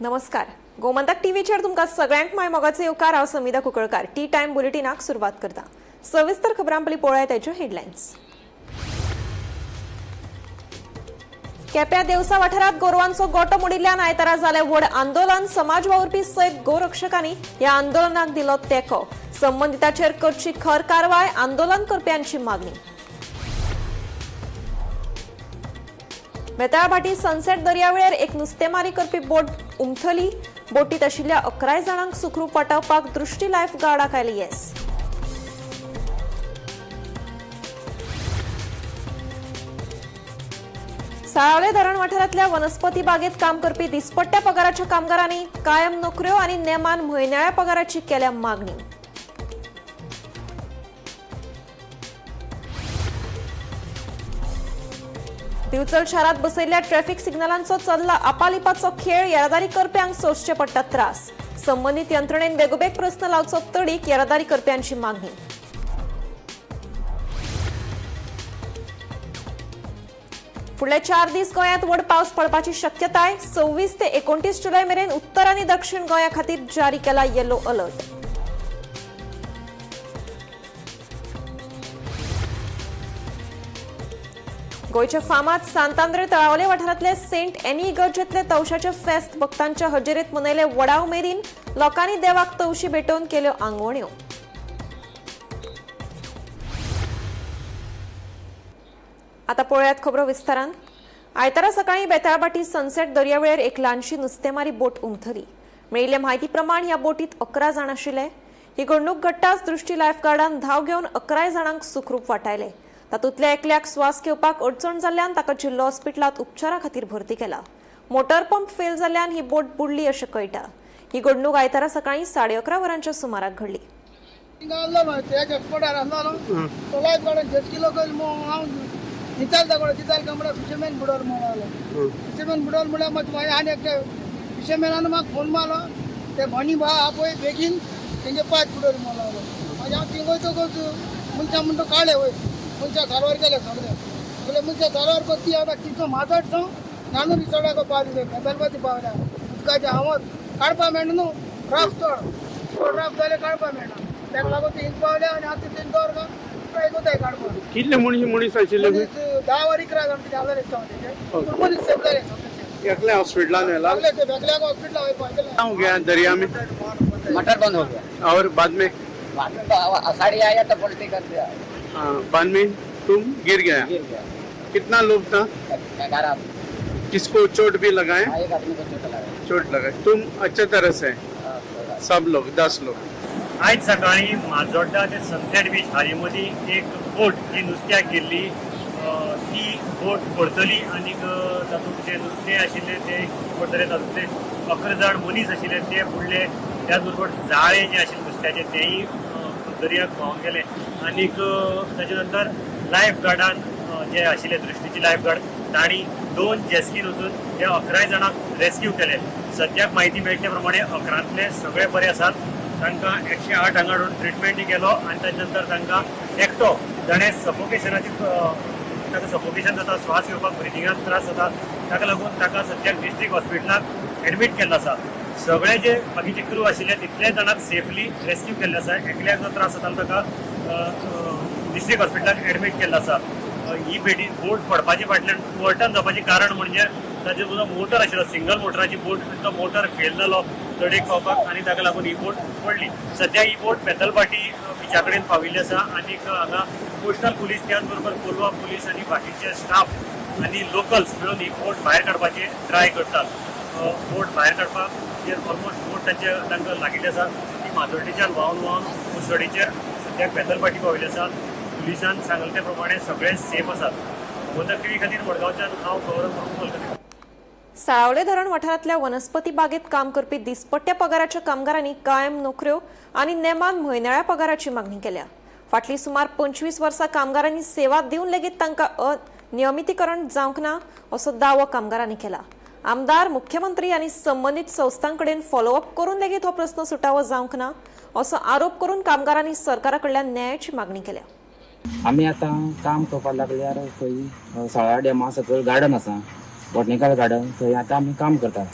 नमस्कार, गोमंतक टीव्हीचेर तुमकां सगळ्यांक माय मोगाचो येवकार. हांव समिधा कुंकळकार. टी टायम बुलेटिनाक सुरवात करता. सविस्तर खबरां पयलीं पळोवया ताच्यो हेडलायन्स. केप्या देवसा वाठारांत गोरवांचो गोटो मोडिल्ल्यान आयतारा जालें व्हड आंदोलन. समाज वावुरपी सयत गोरक्षकांनी ह्या आंदोलनाक दिलो तेंको. संबंदिताचेर करची खर कारवाय, आंदोलन करप्यांची मागणी. बेताळभाटी सनसेट दर्यावेळेर एक नुस्तेमारी करपी बोट उमथली. बोटीत आशिल्ल्या 11 जाणांक सुखरूप वाटावपाक दृष्टी लायफ गार्डाक आयलें येस. साळावले धरण वाठारांतल्या वनस्पती बागेत काम करपी दिसपट्ट्या पगाराच्या कामगारांनी कायम नोकऱ्यो आनी नेमान म्हयन्याळ्या पगाराची केल्या मागणी. दिवचल शारात बसयल्ल्या ट्रॅफिक सिग्नलांचो चल्ला आपालिपाचो खेळ. येरादारी करप्यांक सोंसचे पडटा त्रास. संबंदीत यंत्रणेन बेगोबेग प्रस्न लावचो तडीक, येरादारी करप्यांची मागणी. फुडले 4 दीस गोंयांत व्हड पावस पडपाची शक्यताय. 26 ते 29 जुलय मेरेन उत्तर आनी दक्षिण गोंया खातीर जारी केला येलो अलर्ट. गोंयच्या फामाद सांतांद्रे तळावले वाठारांतले सेंट एनी इगर्जेतले तवशाचे फेस्त भक्तांच्या हजेरेत मनयले व्हडा उमेदीन. लोकांनी देवाक तवशी भेटोवन केल्यो आंगवण्यो. आता पळोवयात खबरो विस्तारान. आयतारा सकाळी बेताळभाटी सनसेट दर्यावेळेर एक ल्हानशी नुस्तेमारी बोट उमथली. मेळिल्ले म्हायती प्रमाण ह्या बोटीत 11 जाण आशिल्ले. ही घडणूक घडटाच दृष्टी लायफ गार्डान धांव घेवन 11 जाणांक सुखरूप वाटायले. तातूंतल्या एकल्याक स्वास घेवपाक अडचण जाल्ल्यान ताका जिल्लो हॉस्पिटलांत उपचारा खातीर भरती केला. मोटर पंप फेल जाल्ल्यान ही बोट बुडली अशें कळटा. ही घडणूक आयतारा सकाळी 11:30 वरांच्या सुमाराक घडली. फिशरमॅन बुडोवलो म्हणलो, फिशरमॅन बुडोवलो म्हणल्यार मागीर मागीर आनी एकटे फिशरमॅनान म्हाका फोन मारलो, ते मनी बा पळय बेगीन तेंगे पांच बुडोवले म्हणलो. मागीर हांव थिंग वयतकच मनशां म्हणटा काडले वयर, मनशां सारवार केले सगळे सगळे मनशां सारवार करता. ती आतां तिचो माजट जावं नानू रिसॉर्टाक पावली, बेतालभाटी पावल्या. उदकाचें हांव काडपा मेळना न्हू, राफ चड चड राफ जाल्यार काडपा मेळना. ताका लागून ते हिंग पावल्या आनी आतां तेंचे दवर ट्राय कोताय काडपाक. कितले मनीस मनीस आशिल्ले? मनीस 10 वर 11 जाण कितें आसले दिसता तेजे, पूण मनीस सेफ जाले सगळे. एकले हॉस्पिटलान व्हेला? सगळे सेफ, एकल्याक हॉस्पिटला वयपाक. हो गया दरिया में? मटर बंद हो गया. और बाद में? बाद में तो आषाढ़ी आया तो पलटी कर दिया. हाँ, बाद में तुम गिर गया? गिर गया. कितना लोग था? 11. किसको चोट भी लगाए? हाँ, एक आदमी को चोट लगा. चोट लगाए. तुम अच्छे तरह से? हाँ, थोड़ा। सब लोग 10 लोग. आयज सकाळी माजोड्डा ते सनसेट बीच हाजे मदीं एक बोट जी नुस्त्याक गेल्ली, ती बोट पडतली आनी तातूंत जे नुस्तें आशिल्लें ते पडटले. तातूंतले 11 जाण मनीस आशिल्ले ते बुडले. त्याच बरोबर जाळें जें आशिल्लें नुस्त्याचें तेंय दर्याक व्हांवन गेलें. आनीक ताजे नंतर लायफ गार्डान जे आशिल्ले दृश्टीची लायफ गार्ड तांणी 2 जेस्कीन वचून ते 11 जाणांक रेस्क्यू केले. सद्याक म्हायती मेळटे प्रमाणे 11 सगळे बरे आसात. तांकां 108 हांगा हाडून ट्रिटमेंट केलो आनी ताजे नंतर तांकां एकटो जाणें सफोकेशनाची, ताका सफोकेशन जाता, श्वास घेवपाक ब्रिदिंगाक त्रास जाता, ताका लागून ताका सद्याक डिस्ट्रिक्ट हॉस्पिटलाक एडमीट केल्लो आसा. सगळे जे बाकीचे क्रू आशिल्ले तितले जाणांक सेफली रेस्क्यू केल्ले आसा. एकल्याक जो त्रास जातालो ताका डिस्ट्रिक्ट हॉस्पिटलाक एडमीट केल्लो आसा. ही बेटी बोट पडपाचे फाटल्यान ओवरटर्न जावपाचें कारण म्हणजे ताजे जो मोटर आशिल्लो, सिंगल मोटराची बोट, तो मोटर फेल जालो तडेक पावपाक आनी ताका लागून ही बोट पडली. सद्या ही बोट बेतलभाटी बिचा कडेन पाविल्ली आसा आनी हांगा कोस्टल पुलीस, त्याच बरोबर कोलवा पुलीस आनी बाकीचे स्टाफ आनी लोकल्स मेळून ही बोट भायर काडपाची ट्राय करतात. बोट भायर काडपाक जे ऑलमोस्ट बोट तांचे तांकां लागिल्ली आसा. ती माजोड्डेच्यान व्हांवन व्हांवन कुसडीचेर सद्याक बेतलभाटी पाविल्ली आसा. पुलिसान सांगले ते प्रमाणे सगळे सेफ आसात. गोमंतक टीव्ही खातीर मडगांवच्यान हांव गौरव प्रभू कोलकते. साळावले धरण वाठारांतल्या वनस्पती बागेत काम करपी दिसपट्ट्या पगाराच्या कामगारांनी कायम नोकऱ्यो आनी नेमान म्हयन्याळ्या पगाराची मागणी केल्या. फाटलीं सुमार 25 वर्सां कामगारांनी सेवा दिवन लेगीत तांकां अनियमितीकरण जावंक ना असो दावो कामगारांनी केला. आमदार, मुख्यमंत्री आनी संबंदीत संस्थां कडेन फॉलोअप करून लेगीत हो प्रस्न सुटावो जावंक ना असो आरोप करून कामगारांनी सरकारा कडल्यान न्यायाची मागणी केल्या. आमी आतां काम करपाक लागल्यार खंय साळा डॅमा सकयल गार्डन आसा, बॉटनिकल गार्डन, थंय आतां आमी काम करतात.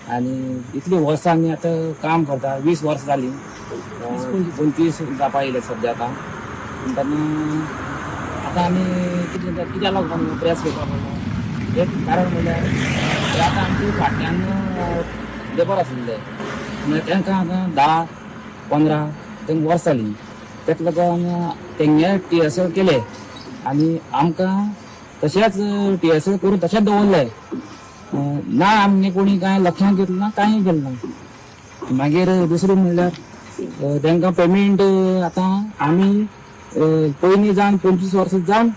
आनी इतली वर्सां आमी आतां काम करता, 20 वर्सां जालीं, 25 जावपा येयले सद्या आतां. तेन्ना आतां आमी कितें कित्याक लागून प्रेस घेवपा पडलो, एक कारण म्हणल्यार हे आतां आमचे फाटल्यान लेबर आशिल्ले, म्हणल्यार तांकां आतां 10 15 तांकां वर्सां जालीं. ताका लागून तेंगे टीएसएल केले आनी आमकां तशेंच टीएसएल करून तशेंच दवरले ना. आमगे कोणी कांय लक्षांत घेतलें ना, कांय केलें ना. मागीर दुसरें म्हणल्यार तांकां पेमेंट आतां आमी पयलीं जावन 25 वर्सां जावन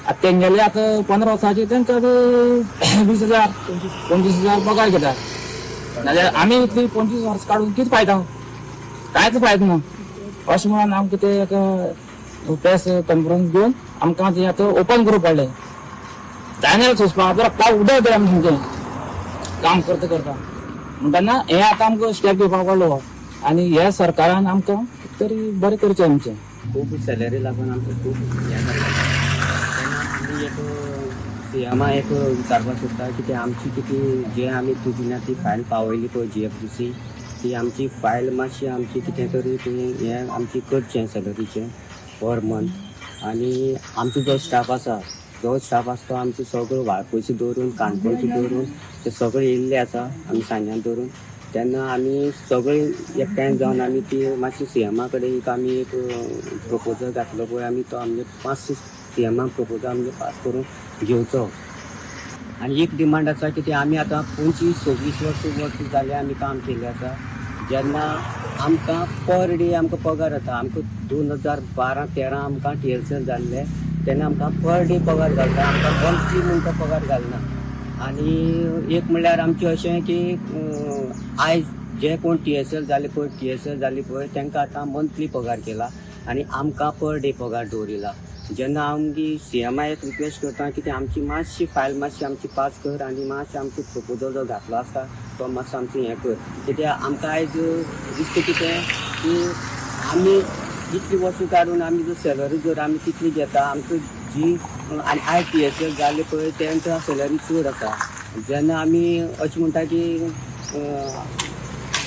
आतां तेंगेले आतां 15 वर्सांचे तांकां 20,000 25,000 पगार घेता. नाजाल्यार आमी इतली 25 वर्सां काडून कितें फायदा? कांयच फायदो ना. अशें म्हणून आमकां ते एक प्रेस कॉन्फरन्स घेवन आमकां ते आतां ओपन करूंक पडलें. जायना सोंसपाक, रक्ता उदक जालें आमचें सामकें काम करता करता. म्हणटना हें आतां आमकां स्टेप घेवपाक पडलो आनी ह्या सरकारान आमकां तरी बरें करचें आमचें. खूब सॅलरी लागून आमकां खूब हें जालें. तेन्ना आमी एक सीएमा एक विचारपाक सोदता की ते आमची कितें जे आमी तुजी ती फायल पावयली पळय जीएफडीसी, ती आमची फायल मातशी आमची कितें तरी ती हें आमची करचें सॅलरीचें पर मंथ. आनी आमचो जो स्टाफ आसा, जो स्टाफ आसा तो आमचो सगळो वाळपयचो दवरून, काणकोणचो दवरून ते सगळे येयल्ले आसा आमी सांग्यान दवरून. तेन्ना आमी सगळे एकठांय जावन आमी ती मातशी सीएमा कडेन एक आमी एक प्रपोजल घातलो पळय, आमी तो आमगे मातसो सीएमाक प्रपोजल आमगे पास करून घेवचो. आनी एक डिमांड आसा की ती आमी आतां 25 26 वर्सां वर्सां जाले आमी काम केल्लें आसा. जेन्ना आमकां पर डे आमकां पगार येता, आमकां 2012-13 आमकां टीएसएल जाल्ले तेन्ना आमकां पर डे पगार घालता, आमकां मंथली म्हणटा पगार घालना. आनी एक म्हणल्यार आमचें अशें की आयज जे कोण टीएसएल जाले पळय, टीएसएल जाली पळय, तांकां आतां मंथली पगार केला आनी आमकां पर डे पगार दवरिला. जेन्ना आमगी सीएमा एक रिक्वेस्ट करता की ती आमची मातशी फायल मातशी आमची पास कर आनी मातशें आमचो प्रपोजल जो घातलो आसता तो मातसो आमचो हें कर. कित्याक आमकां आयज दिसता कितें की आमी इतली वर्सां काडून आमी जर सॅलरी जर आमी तितली घेता आमकां जी, आनी आयज टीएसएल जाले पळय तेंकां सॅलरी चड आसा. जेन्ना आमी अशें म्हणटा की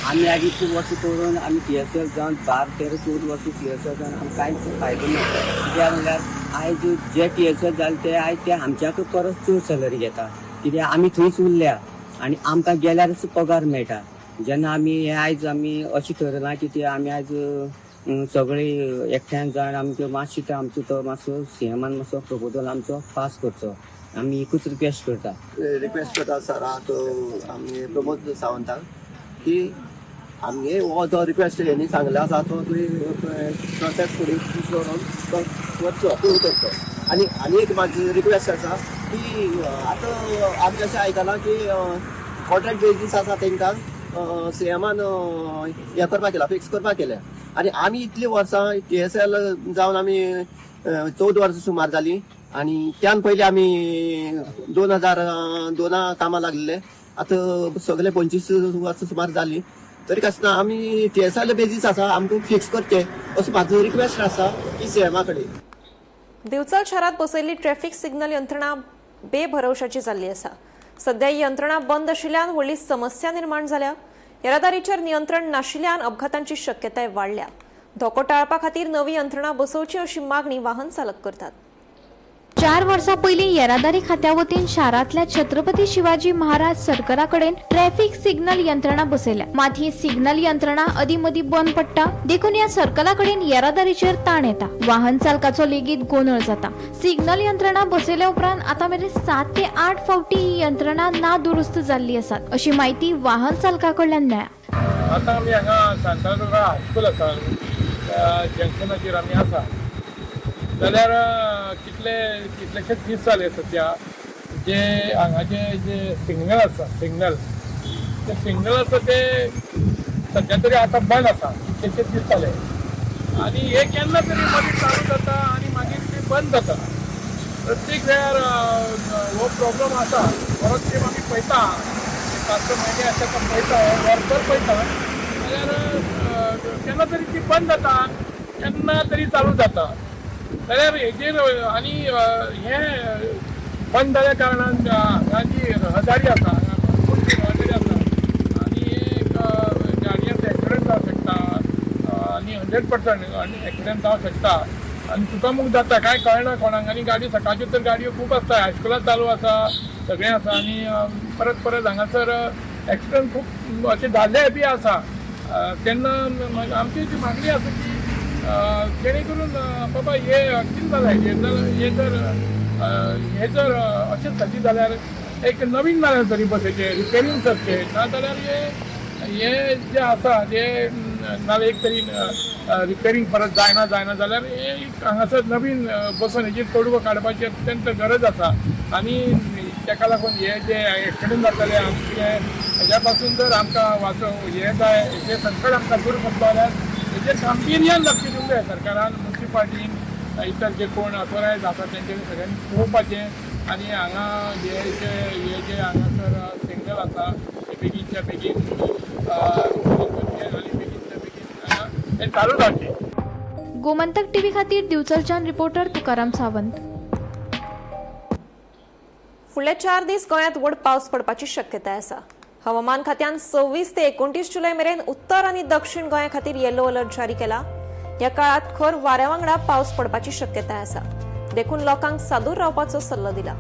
आमी आयज इतली वर्सां करून आमी टीएसएल जावन 12 13 14 वर्सां टीएसएल जावन आमकां कांयच फायदो ना. कित्याक म्हणल्यार आयज जे टीएसएल जाले ते आयज ते आमच्याकूय परस चड सॅलरी घेता, कित्याक आमी थंयच उरल्या आनी आमकां गेल्यारच पगार मेळटा. जेन्ना आमी हे आयज आमी अशें थरयलां की ते आमी आयज सगळे एकठांय जावन आमच्यो मातशें तो आमचो तो मातसो सीएमान मातसो प्रपोजल आमचो पास करचो, आमी एकूच रिक्वेस्ट करता. रिक्वेस्ट करता सराक, आमगे प्रमोद सावंताक की आमगे हो जो रिक्वेस्ट हेणी सांगले आसा तो तुवें प्रोसेस फुडें पुश करून तो करचो, अप्रूव करचो. आनी आनी एक म्हाजी रिक्वेस्ट आसा की आतां आमी अशें आयकलां की कॉन्ट्रॅक्ट बेजीस आसा तांकां सीएमान हें करपाक केला, फिक्स करपाक केल्या. आनी आमी इतलीं वर्सां टीएसएल जावन आमी 14 वर्सां सुमार जालीं आनी त्यान पयलीं आमी 2002 कामां लागलेले. आतां सगळे 25 वर्सां सुमार जालीं, तरी आसतना आमी टीएसएल बेजीस आसा, आमकां फिक्स करचे असो म्हाजो रिक्वेस्ट आसा की सीएमा कडेन. दिवचल शारात बसयल्ली ट्रॅफिक सिग्नल यंत्रणा बेभरवशाची जाल्ली आसा. सध्या ही यंत्रणा बंद आशिल्ल्यान व्हडली समस्या निर्माण जाल्या. येरादारीचेर नियंत्रण नाशिल्ल्यान अपघातांची शक्यताय वाडल्या. धोको टाळपा खातीर नवी यंत्रणा बसोवची अशी मागणी वाहन चालक करतात. 4 वर्सां पयलीं येरादारी खात्या वतीन शारांतल्या छत्रपती शिवाजी महाराज सर्कला कडेन ट्रॅफिक सिग्नल यंत्रणा बसयल्या. मात ही सिग्नल यंत्रणा अदीं मदीं बंद पडटा, देखून ह्या सर्कला कडेन येरादारीचेर ताण येता. वाहन चालकाचो लेगीत गोंदळ जाता. सिग्नल यंत्रणा बसयल्या उपरांत आतां मेरेन 7 ते 8 फावटी ही यंत्रणा ना दुरुस्त जाल्ली आसात, अशी म्हायती वाहन चालका कडल्यान मेळ्ळ्या. आतां आमी हांगा सांताक्रुजा हायस्कूल आसा त्या जंक्शनाचेर आमी आसा. जाल्यार कितले कितलेशेच दीस जाले सद्या जे हांगाचे जे सिग्नल आसा, सिग्नल ते सिग्नल आसा ते सद्या तरी आतां बंद आसा. कितलेशेच दीस जाले आनी हे केन्ना तरी मदीं चालू जाता आनी मागीर ते बंद जाता. प्रत्येक वेळार हो प्रॉब्लम आसा. परत तेप आमी पळयता, 5-6 म्हयने आसा तो पळयता, वर्सभर पळयता जाल्यार केन्ना तरी ती बंद जाता, केन्ना तरी चालू जाता. जाल्यार हेजेर आनी हें बंद जाल्या कारणान हांगा जी रहदारी आसा, हांगा भरपूर रहदारी आसा आनी 100% आनी एक्सिडंट जावंक शकता आनी चुकामूक जाता, कांय कळना कोणाक. आनी गाडी सकाळच्यो तर गाडयो खूब आसता, हायस्कुलां चालू आसा, सगळें आसा. आनी परत परत हांगासर एक्सिडंट खूब अशे जाल्ले बी आसा. तेन्ना आमची जी मागणी आसा की जेणे करून बाबा हे कितें जालें, हे जर अशें जाली जाल्यार एक नवीन जाल्यार तरी बसीचें रिपेरींग करचें, ना जाल्यार हे हे जे आसा ते नाजाल्यार एक तरी रिपेरींग परत जायना जायना जाल्यार हे एक हांगासर नवीन बसून हेजेर तोडगो काडपाची अत्यंत गरज आसा. आनी ताका लागून हे जे एक्सिडंट जातले आनी कितें हेज्या पासून जर आमकां वाचोव हे जाय, हे संकट आमकां दूर करतलो जाल्यार हेजेर गांभिर्यान लक्ष दिवंक जाय सरकारान, मुन्सिपाल्टीन, इतर जे कोण ऑथोरायज आसा तेंच्यांनी सगळ्यांनी पळोवपाचें. आनी हांगा हे जे हे जे हांगासर सिग्नल आसा ते बेगीनच्या बेगीन करचें आनी बेगीनच्या बेगीन हांगा हें चालू जावचें. गोमंतक टीव्ही खातीर दिवचलच्यान रिपोर्टर तुकाराम सावंत. फुडले 4 दीस गोंयांत व्हड पावस पडपाची शक्यताय आसा. हवामान खात्यान 26 ते 29 जुलय मेरेन उत्तर आनी दक्षिण गोंया खातीर येलो अलर्ट जारी केला. ह्या काळात खर वाऱ्या वांगडा पावस पडपाची शक्यताय आसा, देखून लोकांक सादूर रावपाचो सल्लो दिला.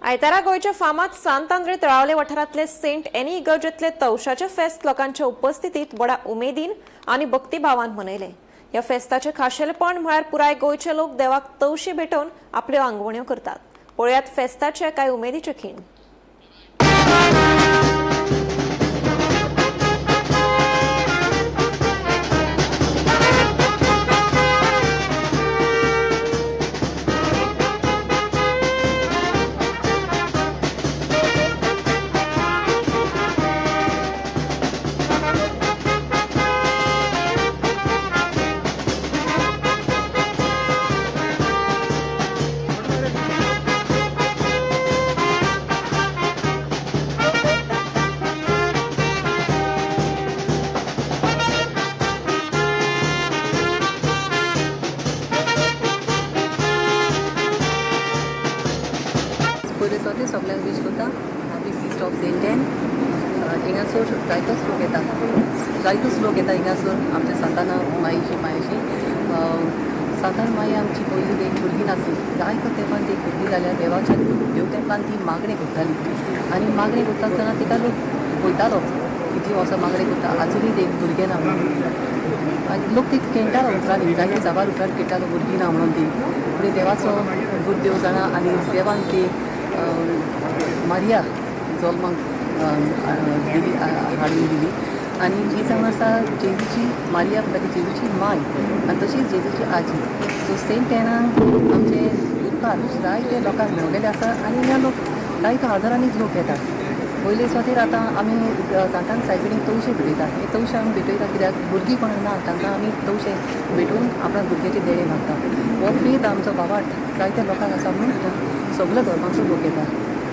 आयतारा गोंयच्या फामाद सांत आंद्रे तळावले वाठारांतले सेंट एनी इगर्जेतले तवशाचे फेस्त लोकांच्या उपस्थितीत व्हडा उमेदीन आनी भक्तिभावान मनयले. ह्या फेस्ताचे खाशेलेपण म्हळ्यार पुराय गोंयचे लोक देवाक तवशी भेटोवन आपल्यो आंगवण्यो करतात. पळयात फेस्ताचे कांय उमेदीचे खीण. पयले सुवातेर सगल्यांक वीश करता happy feast of Saint Anne. हिंगासर जायतोच लोक येता, जायतोच लोक येता हिंगासर आमच्या सांताना माईशी मायशी. सांतान माई आमची पयलीं एक भुरगीं नासली, जायतो तेंपान ती भुरगीं जाल्यार देवाच्या देव तेंपान ती मागणें करताली आनी मागणें करता आसतना तिका लोक पळयतालो की ती असो मागणें करता, आजुनूय एक भुरगें ना म्हणून. आनी लोक ती खेळटालो उपरांत, जायते साबार उपरांत खेळटालो भुरगीं ना म्हणून ती. पूण देवाचो गुरुदेव जाणा आनी देवान ती मारिया जल्माक दिली, हाडून दिली. आनी ही जावन आसा जेजूची मारिया म्हणटा ती जेजूची माय आनी तशीच जेजूची आजी. सो सेंट एनाक आमचे उपकार जायते लोकांक मेवलेले आसा आनी ह्या लोक जायते हजारांनीच लोक येतात. पयले सुवातेर आतां आमी सांतान सायबिणीक तवशे भेटयता. हे तवशे आमी भेटयता कित्याक भुरगीं कोणाक ना तांकां आमी तवशे भेटून आपल्या भुरग्याचे देणे मागता. हो फेथ आमचो भावार्थ जायत्या लोकांक आसा म्हणून सगल्या धर्माचो लोक येता.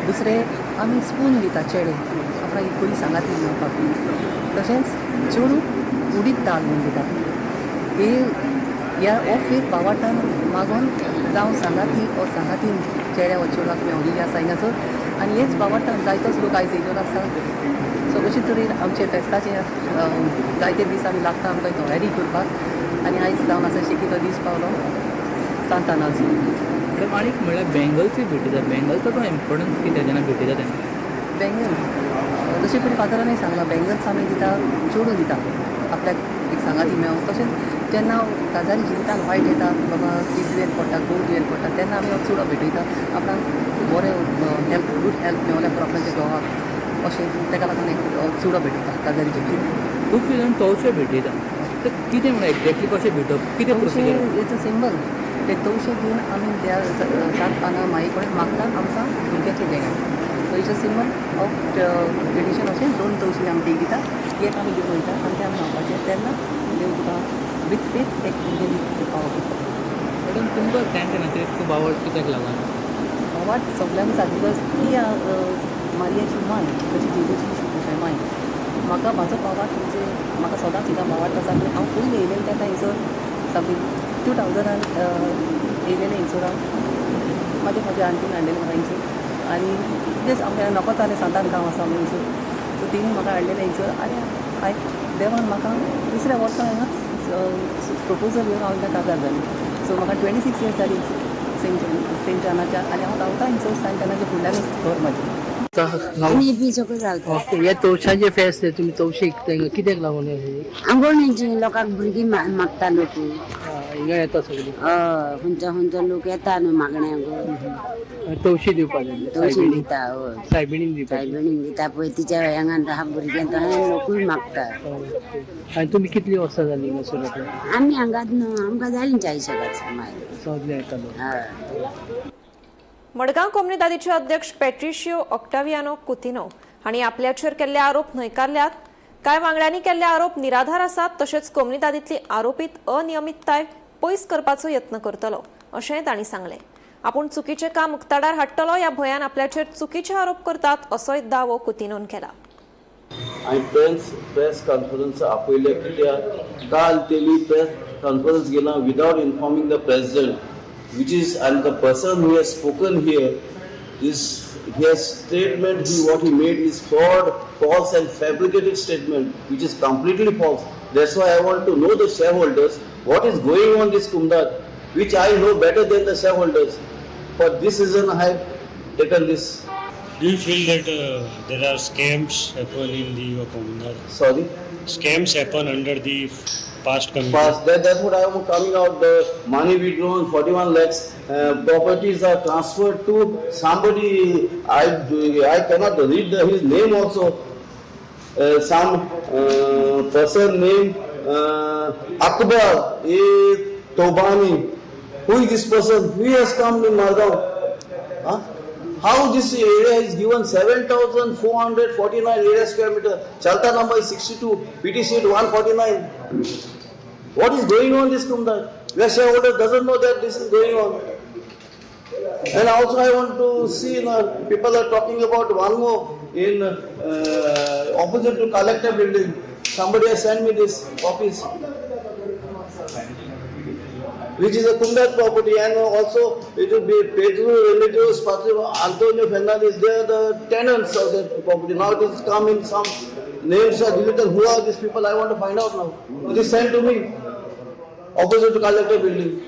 दुसरें आमी स्पून दिता चेडे आपणाक एक बरी सांगाती मेळपाक. तशेंच चेडूं उडीद दाळ म्हूण दिता. हे ह्या हो फेथ भावार्थान मागून जावं सांगाती हो सांगातीन चेड्या हो चेडवाक मेवलेली आसा हिंगासर. आनी हेच भावार्थान जायतोच लोक आयज येयलेलो आसा. सो अशे तरेन आमचे फेस्ताचे जायते दीस आमी लागता आमकां तयारी करपाक आनी आयज जावन आसा शेकी तो दीस पावलो सांतानाचो. मॅडम, आनी म्हणल्यार बँगल्सूय भेटयता, बँगल्सचो तो इम्पोर्टन्स कितें जेन्ना भेटयता तेन्ना? बँगल जशें पयलीं फादरानूय सांगलां, बँगल्स आमी दिता चेडूं दिता आपल्याक एक सांगाती मेळों. तशेंच जेन्ना काजारी जिवितान वायट येता, बाबा ती दुयेंत पडटा, घोव दुयेंत पडटा, तेन्ना आमी हो चुडो भेटयता आपणाक बरें हेल्प, गूड हेल्प मेवल्या पुरो आपणाच्या घोवाक, अशें ताका लागून एक चुडो भेटयता काजारी जिवितान. खुबशे जाण तवशे भेटयता, तर कितें म्हणल्यार एक्झॅक्टली कशें भेटप, कितें procedure? It's a symbol. ते तवशे घेवन आमी त्या 7 पानां माई कडेन मागता आमकां भुरग्याचें देणें. So it's a symbol of tradition. अशें 2 तवशी आमी दिता, एक आमी घेवन वयता आनी ते आमी मागपाचें, तेन्ना देव तुका विथ फेथ एक भुरगें दिता पावता. मॅडम, तुमकां सेंट एनाचेर खूब आवड कित्याक लागून? आवड सगल्यांक आसा because ती मारियाची माय, तशी जेजूची माय माय. म्हाका म्हाजो भावार्थ म्हणजे म्हाका सदांच हिंगा भावार्थ आसा आनी हांव पयलीं येयलेलें तेन्ना हिंगसर समथींग 2000आन येयलेलें हिंगसर हांव. म्हाजे म्हज्या आंटीन हाडलेलें म्हाका हिंगसर आनी तेच आमकां नकोच जालें सांतान गांव आसा म्हणून हिंगसर. सो तेणी म्हाका हाडलेलें हिंगसर आनी हांवें देवान म्हाका दुसऱ्या वर्सा हांगा प्रपोजल येवन हांव हिंगा काजार जालें. सो म्हाका 26 इयर्स जाली सेंट जॉनाच्या आनी हांव रावता हिंगसर सेंट जॉनाच्या फुडल्यानूच घर म्हाजें. आमी बी सगळं रावता. ओके, हे तवशाचे फेस्त तुमी तवशे इकता, कित्याक लागून हे? आंगवणीची लोकांक भुरगीं मागता लोक. हिंगा येता सगळी? हय, खंयचो खंयचो लोक येता न्हू मागण्याक. तवशी दिवपाक जाय? तवशी दिता, हय. सायबिणीन दिवपाक? सायबिणीन दिता पळय, तिच्या हांगा आहा भुरगें तशें लोकूय मागता. आनी तुमी कितली वर्सां जाली हिंगासर येता? आमी हांगाच न्हू, आमकां जालीं 40 वर्सां मागीर. सगळे येता लोक. हय. मडगांव कोमुनिदादीचे अध्यक्ष पॅट्रिशियो ऑक्टावियानो कुतिनो हांणी आपल्याचेर केल्ले आरोप न्हयकारल्यात. कांय वांगड्यांनी केल्ले आरोप निराधार आसात, तशेंच कोमुनिदादींतली आरोपीत अनियमितताय पयस करपाचो यत्न करतलो अशेंय तांणी सांगलें. आपूण चुकीचें काम उक्ताडार हाडटलो ह्या भंयान आपल्याचेर चुकीचे आरोप करतात असोय दावो कुतिनोन केला. हांवें प्रेस कॉन्फरन्स आपयले कित्याक काल तेमी प्रेस कॉन्फरन्स घेयला without informing the president, which is, and the person who has spoken here is, he has statement, he what he made is fraud, false and fabricated statement, which is completely false. That's why I want to know the shareholders what is going on this Comunidade, which I know better than the shareholders. For this reason I have taken this. Do you feel that there are scams happen in the your Comunidade? Sorry? Scams happen under the past committee. Past, that's what I am coming out. The money withdrawn, 41 lakhs, properties are transferred to somebody. I cannot read his name also. Some person named Akbar A. Tobani. Who is this person? Who has come in Margao? Huh? How this area is given 7,449 area square meter? Chalta number is 62, PT sheet 149. What is going on this Comunidade? Where shareholder doesn't know that this is going on. And also I want to see, people are talking about one more in opposite to collector building. Somebody has sent me this copies, which is a Comunidade property, and also it will be Pedro Remedios Patrio Antonio Fernandez, they are the tenants of that property. Now it is come in, some names are deleted. Who are these people? I want to find out now. It is sent to me, opposite to collector building.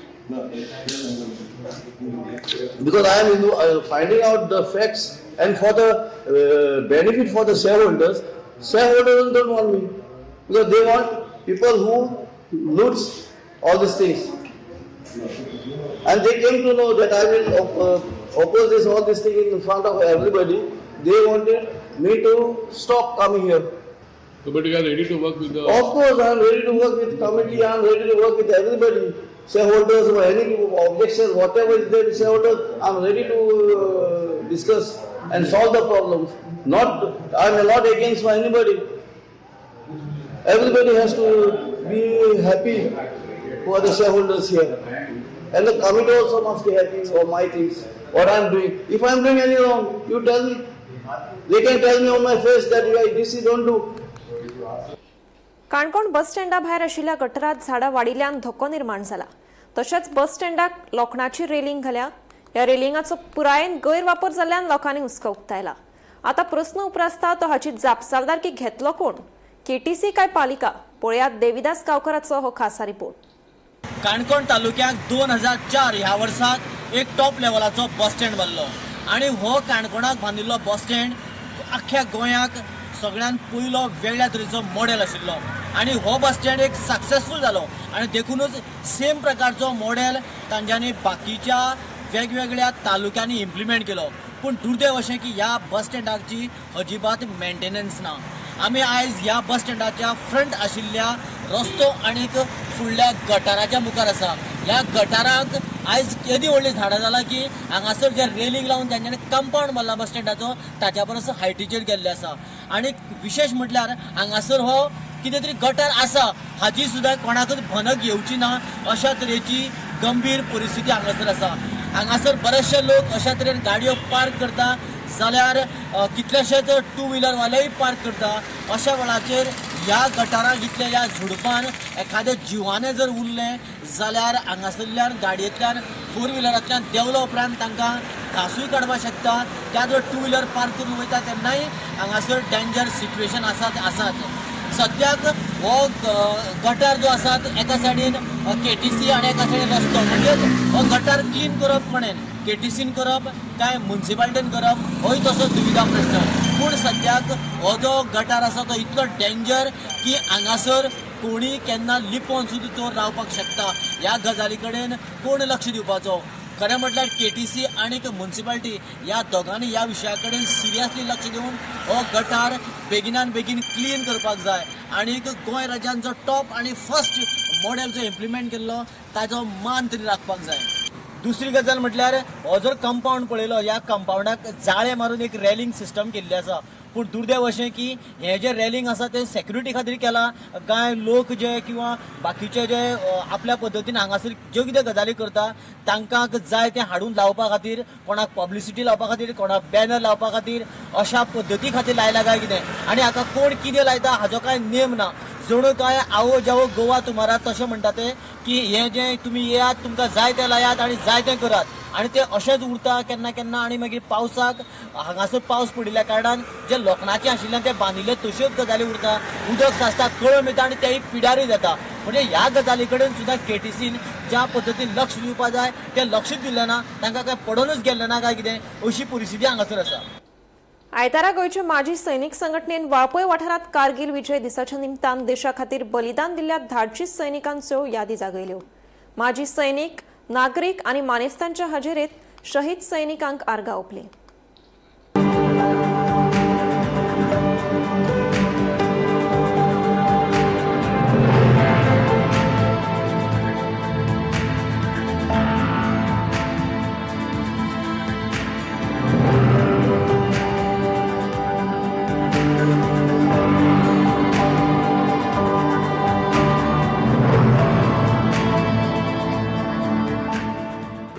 Because I am finding out the facts, and for the benefit for the shareholders, shareholders don't want me, because they want people who loots all these things. And they came to know that I will oppose this, all this thing in front of everybody. They wanted me to stop coming here. So, but you are ready to work with the... Of course, I am ready to work with committee, I am ready to work with everybody. Shareholders or any objections, whatever is there with shareholders, I am ready to discuss and solve the problems. Not, I am not against anybody. Everybody has to be happy who are the shareholders here. And the committee also must be happy for my things, what I am doing. If I am doing any wrong, you tell me. They can tell me on my face that you are, this you don't do. Canacona बस स्टँडा भायर आशिल्ल्या गटरात झाडां वाडिल्ल्यान धोको निर्माण जाला. तशेंच बस स्टँडाक लोखणाची railing घाल्या. ह्या रेलिंगाचो पुरायेन गैरवापर जाल्ल्यान लोकांनी हुस्को उक्तायला. आतां प्रस्न उप्रासता तो हाची जापसालदारकी घेतलो कोण, केटीसी काय पालिका? पळयात देविदास गांवकराचो हो खासा रिपोर्ट. काणकोण तालुक्याक 2004 ह्या वर्साक एक टॉप लेवलाचो बस स्टँड बांदलो आनी हो काणकोणाक बांदिल्लो बस स्टँड अख्ख्या गोंयाक सगळ्यान पयलो वेगळ्या तरेचो मॉडेल आशिल्लो आनी हो बस स्टँड एक सक्सेसफूल जालो आनी देखुनूच सेम प्रकारचो मॉडेल तांच्यांनी बाकीच्या वेगवेगळ्या तालुक्यांनी इम्प्लिमेंट केलो. पूण दुर्दैव अशें की ह्या बस स्टँडाची अजिबात मेंटेनन्स ना. आमी आयज ह्या बस स्टँडाच्या फ्रंट आशिल्ल्या रस्तो आनीक फुडल्या गटाराच्या मुखार आसा. ह्या गटाराक आयज केदी व्हडली झाडां जालां की हांगासर जे रेलिंग लावन तांच्यांनी कंपावंड मारला बस स्टँडाचो ताच्या परस हायटीचेर गेल्ले आसा. आनी विशेश म्हटल्यार हांगासर हो कितें तरी गटार आसा हाची सुद्दां कोणाकूच भनक येवची ना अशा तरेची गंभीर परिस्थिती हांगासर आसा. हांगासर बरेचशे लोक अशा तरेन गाडयो पार्क करता जाल्यार कितलेशेच टू व्हिलरवालेय पार्क करता. अशा वेळाचेर ह्या गटाराक इतले ह्या झुडपान एखादें जिवानें जर उरलें जाल्यार हांगासरल्यान गाडयेंतल्यान फोर व्हिलरांतल्यान देंवलो उपरांत तांकां घासूय काडपाक शकता. त्याच बरोबर टू व्हिलर पार्क करून वयता तेन्नाय हांगासर डेंजर सिट्युएशन आसाच. सद्याक हो गटार जो आसा एका सायडीन केटीसी आनी एका सायडीन रस्तो, म्हणजेच हो गटार क्लीन करप कोणेन, केटीसीन करप काय मुन्सिपालिटीन करप होय तसो दुविधा प्रश्न. पूण सद्याक हो जो गटार आसा तो इतलो डेंजर की हांगासर कोणी केन्ना लिपोन सुद्दां चोर रावपाक शकता. ह्या गजाली कडेन कोण लक्ष दिवपाचो? खरें म्हटल्यार केटीसी आनी मुन्सिपालिटी ह्या दोगांनी ह्या विशया कडेन सिरियसली लक्ष दिवन हो गटार बेगिनान बेगीन क्लीन करपाक जाय आनी गोंय राज्यान जो टॉप आनी फर्स्ट मॉडेल जो इम्प्लिमेंट केल्लो ताजो मान तरी राखपाक जाय. दुसरी गजाल म्हटल्यार हो जर कंपावंड पळयलो, ह्या कंपावंडाक जाळें मारून एक रॅलिंग सिस्टम केल्ली आसा. पूण दुर्दैव अशें की हें जें रॅलिंग आसा तें सेक्युरिटी खातीर केलां. कांय लोक जे किंवा बाकीचे जे आपल्या पद्दतीन हांगासर ज्यो कितें गजाली करता तांकां जाय तें हाडून लावपा खातीर, कोणाक पब्लिसिटी लावपा खातीर, कोणाक बॅनर लावपा खातीर, अशा पद्दती खातीर लायला काय कितें. आनी हाका कोण कितें लायता हाजो कांय नेम ना. जणू काय आओ जाओ गोवा तुम्हारा तशें म्हणटा ते की हें जें तुमी येयात, तुमकां जाय तें लायात आनी जाय तें करात आनी तें अशेंच उरता केन्ना केन्ना. आनी मागीर पावसाक हांगासर पावस पडिल्ल्या कारणान जे लोखणाचें आशिल्ल्यान तें बांदिल्ले तश्योच गजाली उरता, उदक साचता, कळम येता आनी तेय पिड्यारूय जाता. म्हणजे ह्या गजाली कडेन सुद्दां केटीसीन ज्या पद्दतीन लक्ष दिवपा जाय तें लक्षूच दिलें ना, तांकां काय पडोनूच गेल्लें ना काय कितें अशी परिस्थिती हांगासर आसा. आयतारा गोंयचे माजी सैनिक संघटनेन वाळपय वाठारांत कारगिल विजय दिसाच्या निमतान देशा खातीर बलिदान दिल्ल्या धाडशी सैनिकांच्यो यादी जागयल्यो. माजी सैनिक, नागरीक आनी मानेस्तांच्या हाजेरेत शहीद सैनिकांक आर्गां ओंपलीं.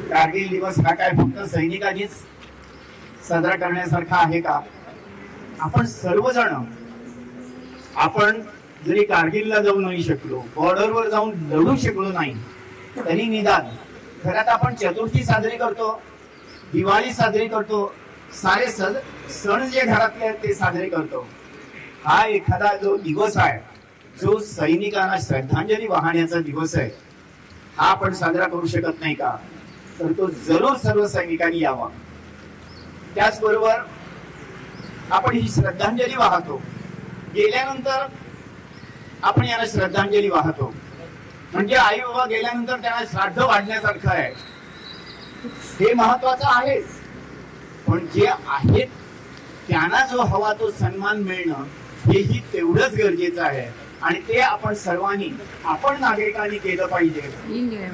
कारगिल दिवस हा काय फक्त सैनिकांनीच साजरा करण्यासारखा आहे का? आपण सर्वजण, आपण जरी कारगिलला जाऊ नाही शकलो, बॉर्डरवर जाऊन लढू शकलो नाही, तरी निदान घरात आपण चतुर्थी साजरी करतो, दिवाळी साजरी करतो, सारे सण जे घरातले आहेत ते साजरे करतो. हा एखादा जो दिवस आहे जो सैनिकांना श्रद्धांजली वाहण्याचा दिवस आहे, हा आपण साजरा करू शकत नाही का? तर तो जरूर सर्व सैनिकांनी यावा. त्याचबरोबर आपण ही श्रद्धांजली वाहतो, गेल्यानंतर आपण यांना श्रद्धांजली वाहतो, म्हणजे आई बाबा गेल्यानंतर त्यांना श्राद्ध वाढण्यासारखं आहे, हे महत्वाचं आहेच. पण जे आहेत त्यांना जो हवा तो सन्मान मिळणं हेही तेवढंच गरजेचं आहे आणि ते आपण सर्वांनी, आपण नागरिकांनी केलं पाहिजे.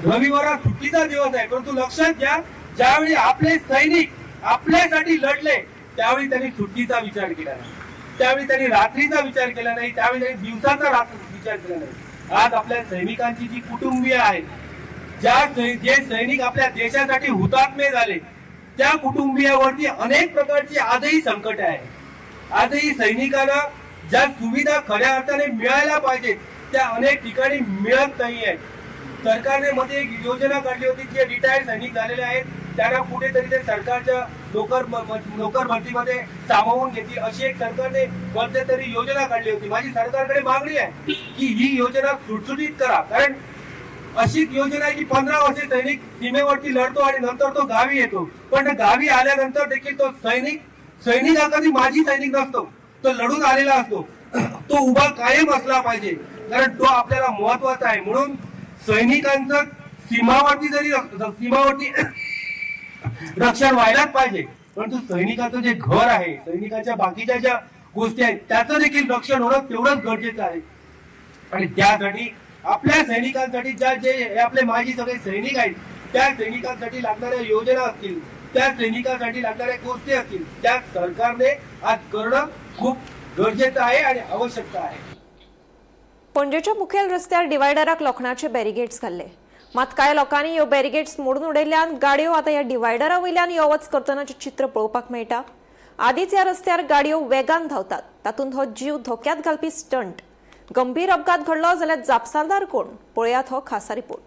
रविवार हा सुट्टीचा दिवस आहे, परंतु लक्षात घ्या, ज्यावेळी आपले सैनिक आपल्यासाठी लढले त्यावेळी त्यांनी सुट्टीचा विचार केला नाही, त्यावेळी त्यांनी रात्रीचा विचार केला नाही, त्यावेळी त्यांनी दिवसाचा विचार केला नाही. आज आपल्या सैनिकांची जी कुटुंबीय आहेत, जे सैनिक आपल्या देशासाठी हुतात्मे झाले, त्या कुटुंबियावरती अनेक प्रकारची आजही संकट आहे. आजही सैनिकांना ज्या सुविधा खऱ्या अर्थाने मिळायला पाहिजेत त्या अनेक ठिकाणी मिळत नाही आहेत. सरकारने मध्ये एक योजना काढली होती, जे रिटायर्ड सैनिक झालेले आहेत त्यांना कुठेतरी ते सरकारच्या नोकर भरतीमध्ये सामावून घेतील अशी एक सरकारने मध्यंतरी योजना काढली होती. माझी सरकारकडे मागणी आहे की ही योजना सुटसुटीत करा, कारण अशीच योजना आहे की 15 वर्षे सैनिक सीमेवरती लढतो आणि नंतर तो गावी येतो, पण गावी आल्यानंतर देखील तो सैनिक हा कधी माजी सैनिक नसतो, तो लढून आलेला असतो, तो उभा कायम असला पाहिजे, कारण तो आपल्याला महत्वाचा आहे. म्हणून सैनिकांचं सीमावर्ती जरी सीमावर्ती रक्षण व्हायलाच पाहिजे, परंतु सैनिकाचं जे घर आहे, सैनिकाच्या बाकीच्या ज्या गोष्टी आहेत त्याचं देखील रक्षण होणं तेवढंच गरजेचं आहे. आणि त्यासाठी आपल्या सैनिकांसाठी ज्या जे आपले माजी सगळे सैनिक आहेत त्या सैनिकांसाठी लागणाऱ्या योजना असतील, त्या सैनिकांसाठी लागणाऱ्या गोष्टी असतील, त्या सरकारने आज करणं खूप गरजेचं आहे आणि आवश्यकता आहे. पणजेच्या मुखेल रस्त्यार डिवायडराक लोखणाचे बॅरिगेट्स घाल्ले. मात कांय लोकांनी ह्यो बॅरिगेट्स मोडून उडयल्ल्यान गाडयो आतां ह्या डिवायडरा वयल्यान यो वच करतनाचें चित्र पळोवपाक मेळटा. आदींच ह्या रस्त्यार गाडयो वेगान धांवतात, तातूंत हो जीव धोक्यांत घालपी स्टंट. गंभीर अपघात घडलो जाल्यार जापसालदार कोण? पळयात हो खासा रिपोर्ट.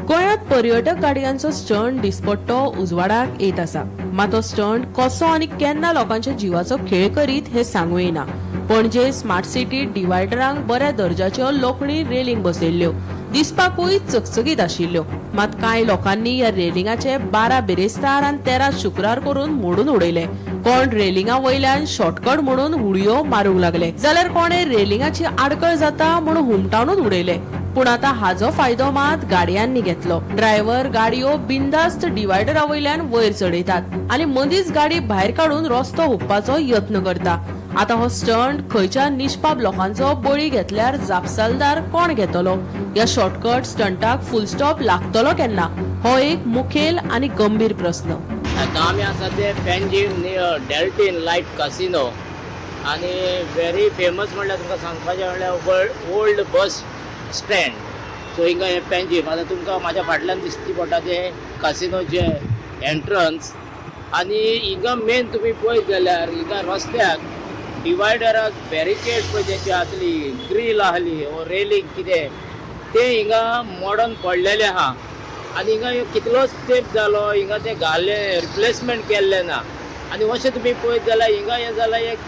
गोंयांत पर्यटक गाडयांचो स्टंट दिसपट्टो उजवाडाक येत आसा. मात तो स्टंट कसो आनी केन्ना लोकांच्या जिवाचो खेळ करीत हें सांगू येना. पणजे स्मार्ट सिटी डिवायडरांक बऱ्या दर्जाच्यो लोखणी रेलिंग बसयल्ल्यो, दिसपाकूय चकचकीत आशिल्ल्यो. मात कांय लोकांनी ह्या रेलिंगाचे 12 बिरेस्तार आनी 13 शुक्रार करून मोडून उडयले. कोण रेलिंगा वयल्यान शॉर्टकट म्हणून उडयो मारूंक लागले, जाल्यार कोणे रेलिंगाची आडकळ जाता म्हणून हुमटावनूच उडयले. पूण आतां हाजो फायदो मात गाडयांनी घेतलो. ड्रायव्हर गाडयो बिंदास्त डिवायडरा वयल्यान वयर चडयतात आनी मदींच गाडी भायर काडून रस्तो हुपपाचो यत्न करता. आतां हो स्टंट खंयच्या निष्पाप लोकांचो बळी घेतल्यार जापसालदार कोण घेतलो? ह्या शॉर्टकट स्टंटाक फुल स्टॉप लागतलो केन्ना? हो एक मुखेल आनी गंभीर प्रस्न. आतां आमी आसा ते पेंजीम नियर डेल्टीन लायट कासिनो आनी व्हेरी फेमस म्हणल्यार तुमकां सांगपाचें म्हणल्यार ओल्ड बस स्टँड. सो हिंगा हें पेंजीम आतां तुमकां म्हाज्या फाटल्यान दिसती पडटा तें कासिनोचें एंट्रन्स. आनी हिंगा मेन तुमी पळयत जाल्यार हिंगा रस्त्याक डिवायडराक बॅरिकेड पळय तेंची आसली, ग्रील आहली वो रेलिंग कितें तें हिंगा मोडून पडलेलें आहा. आनी हिंगा कितलोच तेंप जालो हिंगा तें घालें, रिप्लेसमेंट केल्लें ना. आनी अशें तुमी पळयत जाल्यार हिंगा हें जालां एक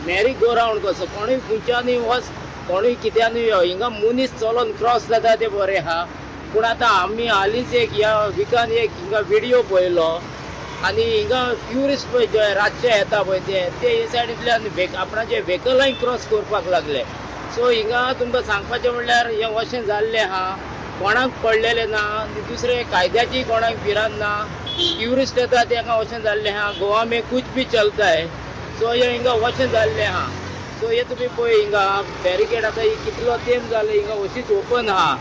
मॅरी गो रावंड कसो, कोणूय खंयच्यानूय वच, कोणूय कित्यानूय यो, हिंगा मनीस चलोन क्रॉस जाता तें बरें आहा. पूण आतां आमी हालींच एक ह्या विकान एक हिंगा विडियो पळयलो आनी हिंगा ट्युरिस्ट पळय जे रातचे येता पळय ते ते हे सायडींतल्यान आपणाचे व्हेकलांय क्रॉस करपाक लागले. सो हिंगा तुमकां सांगपाचें म्हणल्यार हें अशें जाल्लें आहा, कोणाक पडलेलें ना, दुसरें कायद्याची कोणाक भिरांत ना. ट्युरिस्ट येता तेंकां अशें जाल्लें आहा, गोवा में कुछ भी चलता है. सो हें हिंगा अशें जाल्लें आहा. सो हे तुमी पळय हिंगा बॅरिकेड आतां ही कितलो तेंप जालो हिंगा अशीच ओपन आहा.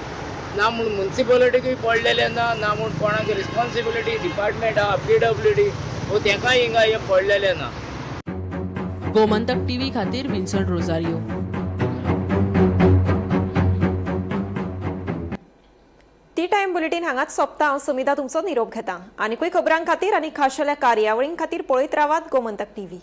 ना म्हूण मुन्सिपालिटीकूय पडलेलें ना, ना म्हूण कोणाक रिस्पॉन्सिबिलिटी डिपार्टमेंट आहा PWD हो तेंकाय हिंगा हें पडलेलें ना. गोमंतक टीव्ही खातीर विन्संट रोजारियो. टी टायम बुलेटीन हांगाच सोंपता. हांव समिता तुमचो निरोप घेता. आनीकूय खबरां खातीर आनी खाशेल्या कार्यावळीं खातीर पळयत रावात गोमंतक टीव्ही.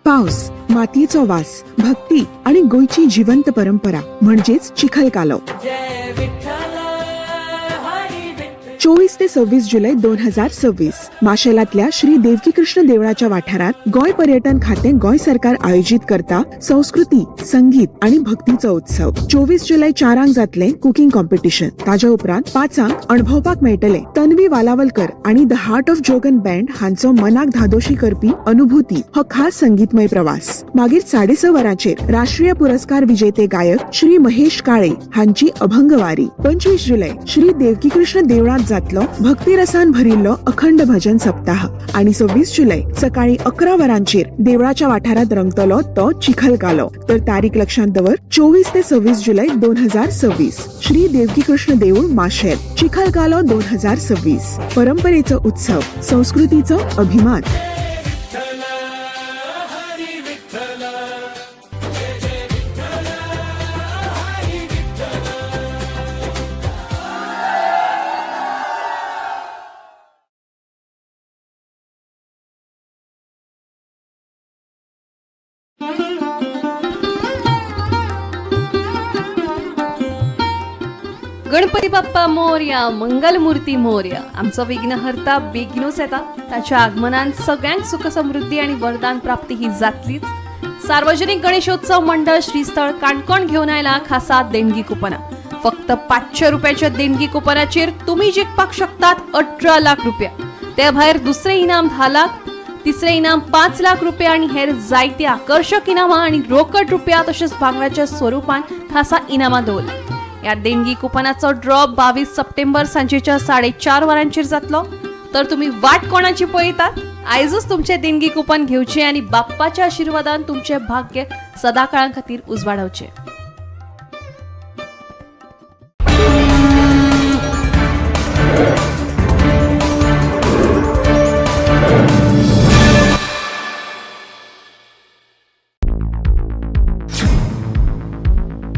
पावस, मातयेचो वास, भक्ती आणि गोंयची जिवंत परंपरा म्हणजेच चिखलकालो. 24 ते 26 जुलै 2026 माशेलांतल्या श्री देवकीकृष्ण देवळाच्या वाठारात गोंय पर्यटन खातें गोंय सरकार आयोजीत करता संस्कृती, संगीत आणि भक्तीचो उत्सव. 24 जुलै 4 जातलें कुकिंग कॉम्पिटिशन. ताज्या उपरांत 5 अणभवपाक मेळटले तन्वी वालावलकर आणि the heart of Jogan band हांचो मनाक धादोशी करपी अनुभूती हो खास संगीतमय प्रवास. मागीर 6:30 वरांचेर राष्ट्रीय पुरस्कार विजेते गायक श्री महेश काळे हांची अभंगवारी. 25 जुलै श्री देवकीकृष्ण देवळांत जातलो भक्तिरसान भरिल्लो अखंड भजन सप्ताह. आणि 26 जुलै सकाळी 11 वरांचेर देवळाच्या वाठारात रंगतलो तो चिखलकालो. तर तारीख लक्षात दवर 24 ते 26 जुलै 2026 श्री देवकीकृष्ण देऊळ माशेल, चिखलकालो 2026. परंपरेचो उत्सव, संस्कृतीचो अभिमान. गणपती बाप्पा मोरया, मंगलमूर्ती मोरया. आमचो विघ्नहर्ता बेगीनूच येता. ताच्या आगमनान सगळ्यांक सुख समृद्धी आनी वरदान प्राप्ती ही जातलीच. सार्वजनिक गणेशोत्सव मंडळ श्रीस्थळ काणकोण घेवन आयला खासा देणगी कुपनां. फक्त 500 रुपयाच्या देणगी कुपनाचेर तुम्ही जिखपाक शकतात 18 लाख रुपया. ते भायर दुसरे इनाम 10 लाख, तिसरे इनाम 5 लाख रुपया आनी हेर जायती आकर्शक इनामां आनी रोकड रुपया तशेंच भांगराच्या स्वरुपान खासा इनामां दवरला. ह्या देणगी कुपनाचो ड्रॉ 22 सप्टेंबर सांजेच्या 4:30 वरांचेर जातलो. तर तुम्ही वाट कोणाची पळयतात? आयजूच तुमचे देणगी कुपन घेवचे आनी बाप्पाच्या आशिर्वादान तुमचे भाग्य सदाकाळां खातीर उजवाडावचे.